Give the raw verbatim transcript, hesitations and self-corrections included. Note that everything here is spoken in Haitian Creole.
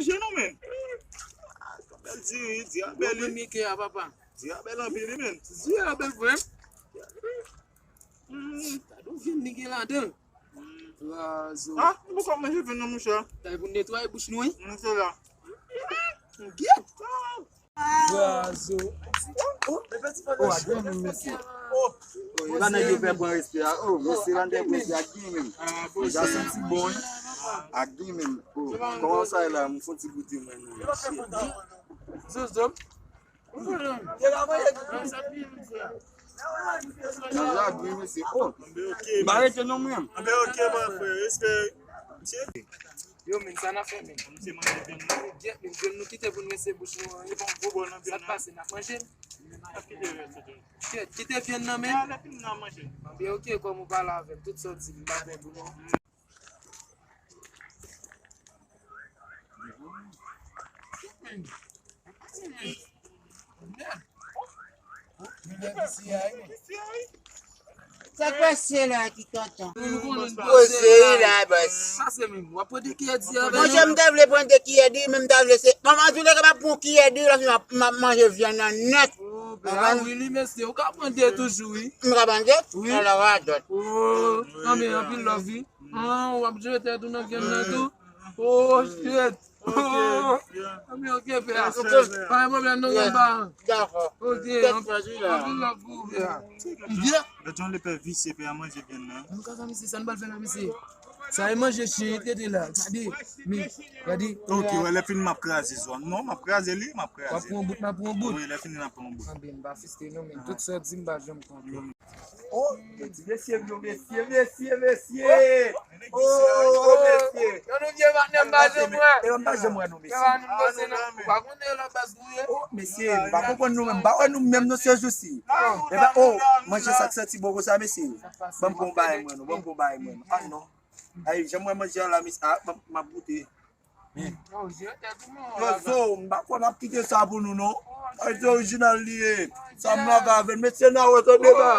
Manje non, men. Ah, bèl diri, diri a bèl, wi. Mike a, papa. Diri a bèl anpil, wi, men. Diri a bèl vre. Mm. Gade yon vyann li gen ladan. Brazo. Ah, nou poko manje vyann nan, monchè. Sa e pou netwaye bouch nou, wi. Mm, se la. Gyèt. Brazo. Oh, a gen menm, mesye. Oh, e pa nèg yo fè pran respè a. Oh, mesye, la nèg mesye, a gen menm. Deja santi bon, wi. A gen menm. Oh, kòman sa ye la? M fon ti goute mwen, non. Zozo. Deja bri, mesye. Oh, m pa rete non, mwen. Anben, ok, mon frè. Respè. Yo, men, sa n ap fè, men? Misye manje vyann nan. Gyèt, men, vyann nou kite pou nou ese bouch nou an. Li pa yon gwo bò nan vyann nan. Sa k pase, n ap manje l? N ap kite rès yo. Gyèt, kite vyann nan, men. Ya, lè fini, n ap manje l. Anben, ok, kòm ou pale avè m, tout sa w di m, m pa fè pou nou. Sa k pase la ki tonton? Poze wi la, bòs. Pase menm, w ap pran de kiyè diri avè nou? Monchè, m ta vle pran de kiyè diri, men m ta vle se, bon, antouleka, m ap pran kiyè diri, lòske m ap, m ap manje vyann nan nèt. Oh, ben, a wi, li, mesye, ou ka pran de toujou, wi. M ka pran de? Wi. Alò, radòt. Oh, anben, anpil love, wi. Ah, w ap jete tou nan vyann nan tou? Oh, shit. Oh, anben, ok, pè a. Pa gen pwoblèm non, granpa. Dakò. Ok, anpil love pou ou, pè a. Lòt jan lè pè visye, pè a manje vyann nan. Nou ka sa, mesye, sa n pral fè la, mesye? Sa e manje chen, tete la. Gade, men, gade. Ok, wè, lè fini, m ap kraze zòn. Non, m ap kraze li, m ap kraze. W ap pran yon bout, m ap pran yon bout. Wi, lè fini, n ap pran yon bout. Anben, m pa fiste non, men tout sa w di, m pa janm konprann. Oh, yo di mesye, yo mesye, mesye, mesye. Oh, oh, mesye. Yo, nou vye patnè, m pa janm wè. E m pa janm wè nou, mesye. Ou pa konnen la baz nou ye. Oh, mesye, m pa konprann nou menm. M pa wè nou menm non se jousi. E pa, oh, manje sa k santi bon konsa, mesye. Ban m pran yon bagay mwen, non. Ban m pran yon bagay mwen, non. Ah, non. Ay, jan mwen manje a la, mesye. Ah, m ap, m ap goute. Men. Yo, zo, m pa kwè m ap kite sa pou nou, non. Ay, se orijinal li ye. Sa m lave avè l, mesye, n a wè tande ba.